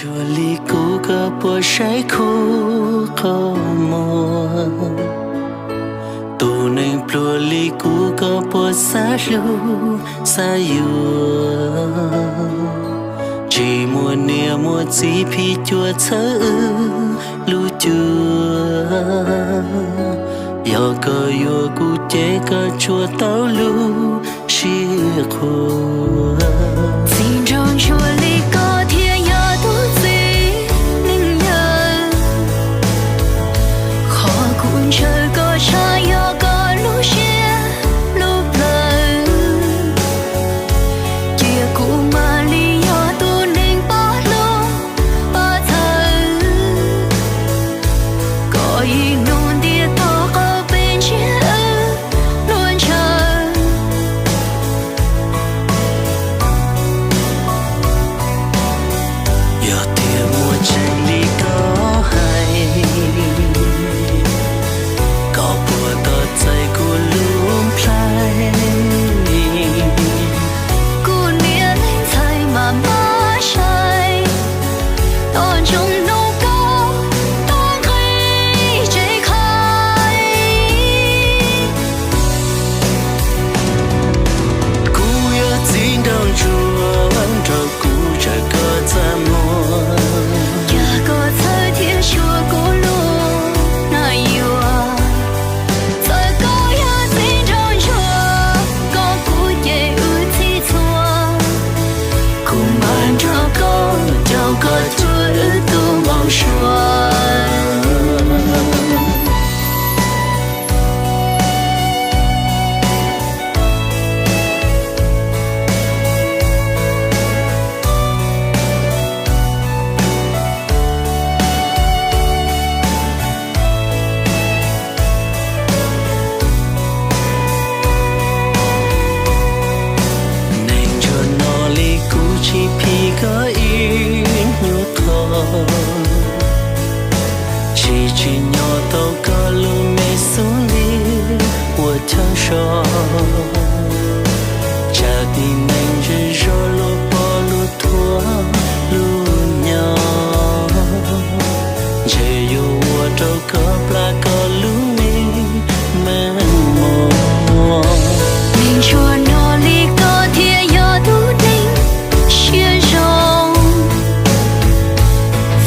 Ntsuag li kuv koj puas saib khuv qhov muag? Tus neeg pluag li kuv koj puas xav hlub xav yuav? Tsis muaj niam muaj txiv phim cuam txhawb wb lub cuab. Yog koj yuav kuv ces koj tsuas tau lub siab qhuas. Txiv nraug ntsuag li koj thiaj yog tus txiv neej yawg. Qhov kuv ntshaw koj tshaj yog koj lub siab lub plawv. Cia kuv mam li yog tus neeg pab hlub pab txhawb. Koj ib hnub ntiaj teb qhov peb ntsiab wb luag ntshaw. Yog tias muaj tseeb li koj hais, koj puas tos txais kuv lub nplhaib? Kuv niam leej ntxhais mas npaj sai, tos ntsoov hnub koj tuaj nqis tsev khaib. Kuv yog txiv nraug ntsuag, nrog kuv tsa koj txaj muag. Cas koj txhawj thiab xyuas kuv lub nais yuav? Txawm koj yog txiv nraug ntsuag, koj kuv ces wb txhij txhua. Kuv mam nrog koj caum koj cuag wb tus npau suav. Neeg ntsuag no li kuv tsis phim koj ib nyuag qho, tsis tsim nyog tau koj lub me xub ntiag ua chaw so. Tsam tib neeg zej zog luag pom luag thuam luag nyob, ntshe yuav ua rau koj plam koj lub me meej mom. Neeg ntsuag no li koj thiaj yog tus neeg siab zoo.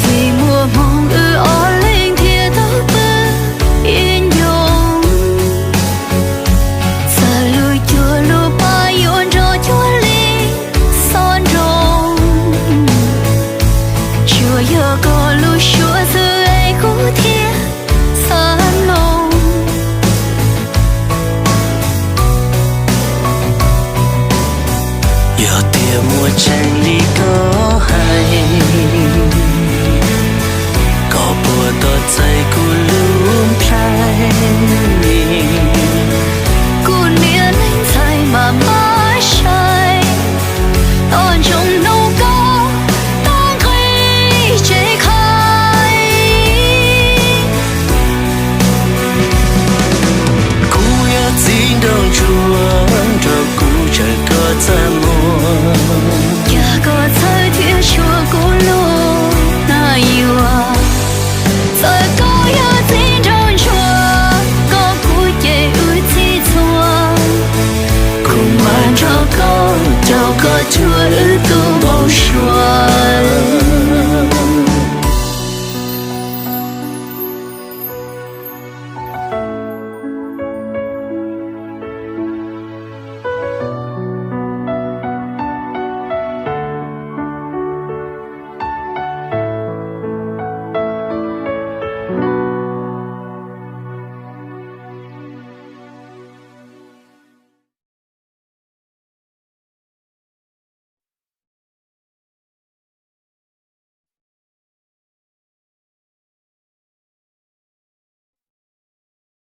Vim muaj hmoo wb ob leeg thiaj tau pw ib ncoo. Txawm lub cuab lub paj yuav nrog cuag li xob nroo, tsuas yog koj lub suab xwb es kuv thiaj xav mloog. Yog tias muaj tseeb li koj hais,